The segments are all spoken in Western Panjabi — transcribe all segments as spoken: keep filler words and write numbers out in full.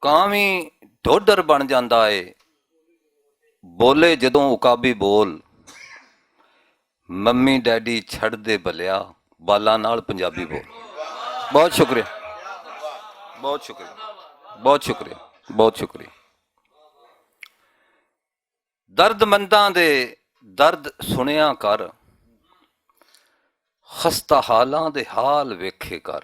کاں وی ڈوڈر بن جاندا اے۔ بولے جدوں عقابی بول، ممی ڈیڈی چھڈ دے بلیا، بالاں نال پنجابی بول۔ بہت شکریہ، بہت شکریہ، بہت شکریہ، بہت شکریہ۔ درد منداں دے درد سنیا کر، خستہ حالاں دے حال ویکھے کر۔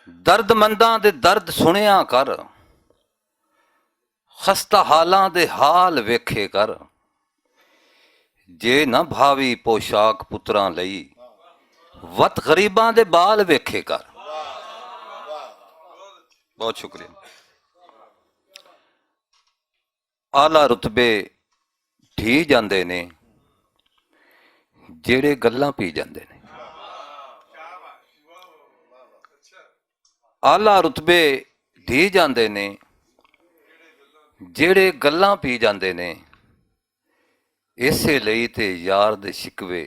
درد منداں دے درد سنیا کر، خستہ حالاں دے حال ویکھے کر۔ جے نہ بھاوی پوشاک پتراں لئی، وت غریباں دے بال ویکھے کر۔ بہت شکریہ۔ آلہ رتبے ڈھی جاندے نے، جیڑے گلاں پی جاندے نے۔ آلہ رتبے ڈھی جاندے نے، جیڑے گلاں پی جاندے نے۔ اسے لئی تے یار دے شکوے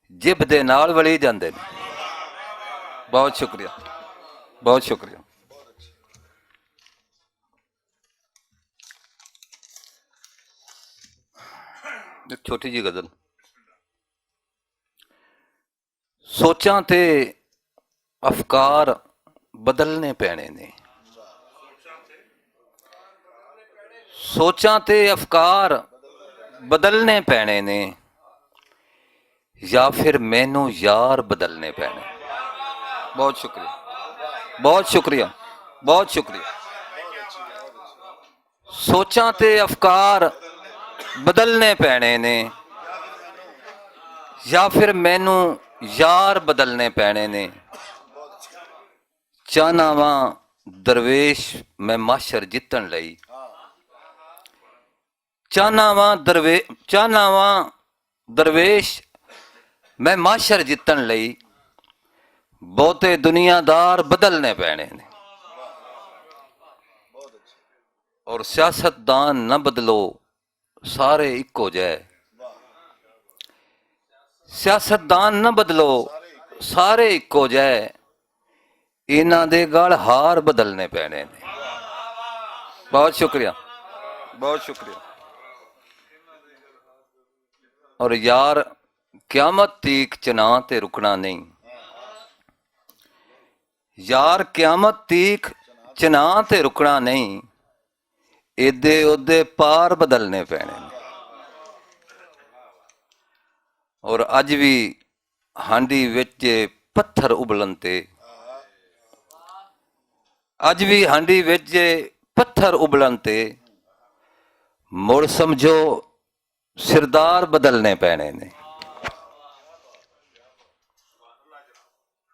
جب دے نال ولی جاندے نے۔ بہت شکریہ، بہت شکریہ۔ ایک چھوٹی جی غزل۔ سوچاں تے افکار بدلنے پینے نے۔ سوچاں تے افکار بدلنے پینے نے، یا پھر مینوں یار بدلنے پینے۔ بہت شکریہ، بہت شکریہ، بہت شکریہ۔ سوچاں تے افکار بدلنے پینے نے، یا پھر مینوں یار بدلنے پینے نے۔ چاہنا واں درویش میں محشر جتن لئی، چاہنا واں دروے-، چاہنا واں درویش میں محشر جتن لئی، بہتے دنیا دار بدلنے پینے نے۔ اور سیاست دان نہ بدلو، سارے اکو جے۔ سیاست دان نہ بدلو، سارے اکو جے۔ انہاں دے گل ہار بدلنے پینے نے۔ بہت شکریہ، بہت شکریہ۔ اور یار، قیامت تیک چناں تے رکنا نہیں۔ یار، قیامت تیک چناں تے رکنا نہیں۔ ایدے اودے پار بدلنے پینے نے۔ اور اج وی ہانڈی وچ جے پتھر ابلن تے، اج وی ہانڈی وچ جے پتھر ابلن تے، مڑ سمجھو سردار بدلنے پینے نے۔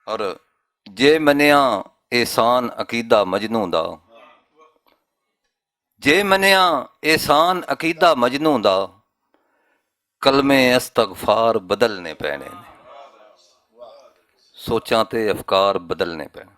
اور جے منیا احسان عقیدہ مجنوں دا، جے منیا احسان عقیدہ مجنوں دا، کلمے استغفار بدلنے پینے نے۔ سوچاں تے افکار بدلنے پینے۔